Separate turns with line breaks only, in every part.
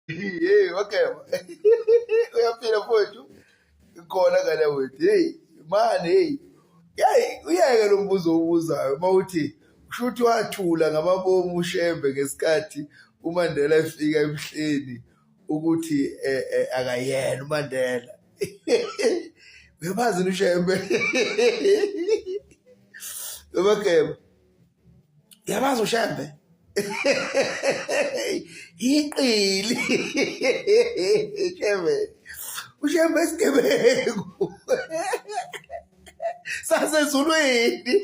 Hey, okay. Uyaphila mfowethu. Khona ngane wethu. Hey, man hey. Yayi uyeke lo mbuzo owubuzayo mawuthi kushuthi wathula ngamabomu uShembe ngesikhathi uMandela efika emhleni ukuthi eh, eh, akayena uMandela. Uyabazi uShembe. Yobagema. Uyabazi uShembe? Iqili. Shembe. UShembe isigebengu. Sasezulwini.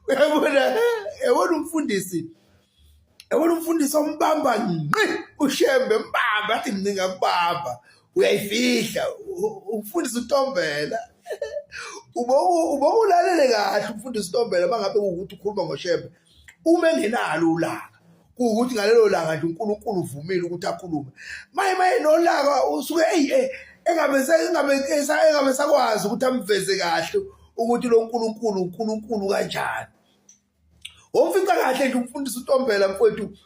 Uyabona, uyabona umfundisi. Yabona umfundisi ombamba ngqi uShembe mbamba athi mina ngakubamba uyayifihla umfundisi uNtombela ubokulalele kahle umfundisi uNtombela mangabe kuwukuthi ukhuluma ngoShembe uma engenalo ulaka kuwukuthi ngalelo langa nje uNkulunkulu uvumile ukuthi akhulume maye maye nolaka usuke eyi eh, engabe engabe engabe sakwazi ukuthi amveze kahle ukuthi lo nkulunkulu uNkulunkulu kanjani Womfica kahle nje umfundisi uNtombela mfowethu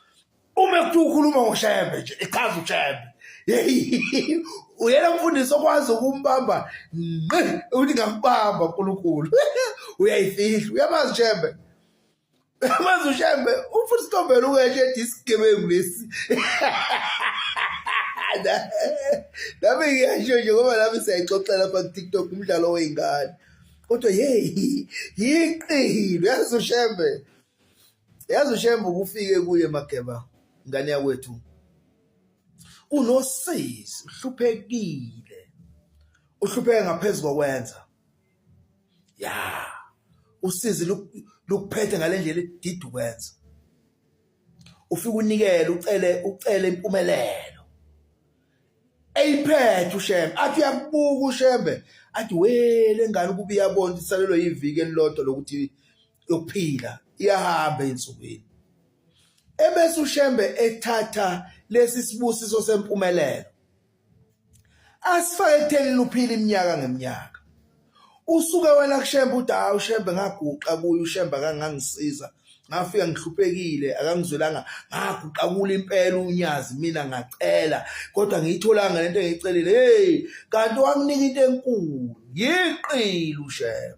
uma kuthiwa ukhuluma ngoShembe nje echaza uShembe. Yeyi uyena mfundisi okwazi ukumbamba ngqi ukuthi ngakubamba uNkulunkulu. Uyayifihla uyamazi uShembe. Uyamazi uShembe umfundisi uNtombela uke nje ethi isigebengu lesi. Nami ngiyasho nje ngoba nami siyayixoxela lapha ku-TikTok umdlalo wey'ngane. Kodwa hey yiqili yazi uShembe. Yazi uShembe ukufike kuye Mageba ngane yakwethu. Unosizi uhluphekile. Uhlupheke ngaphezulu kokwenza. Ya. Usizi lukuphethe ngalendlela edida ukwenza. Ufike unikele ucele ucele impumelelo. Eyiphethe uShembe athi uyakubuka uShembe athi we lengane ukuba iyabona ukuthi isalelwe yiviki elilodwa lokuthi yokuphila iyahamba ey'nsukwini. Ebese uShembe ethatha lesi sibusiso sempumelelo asifake ekuthenini uphile iminyaka ngeminyaka. Usuke wena kuShembe uthi hawu uShembe ngaguqa kuye uShembe akangangisiza ngafika ngihluphekile akangizwelanga ngaguqa kule impela unyazi mina ngacela kodwa ngiyitholanga lento engiyicelile hey kanti wanginika into enkulu yiqili uShembe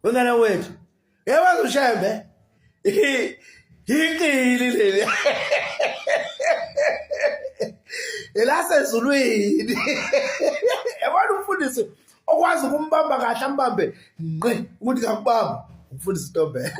wengane wethu Yebo uShembe. Yiqili leli. Elasezulwini. Yabona umfundisi okwazi ukumbamba kahle ambambe ngqi ukuthi ngakubamba umfundisi Ntombela.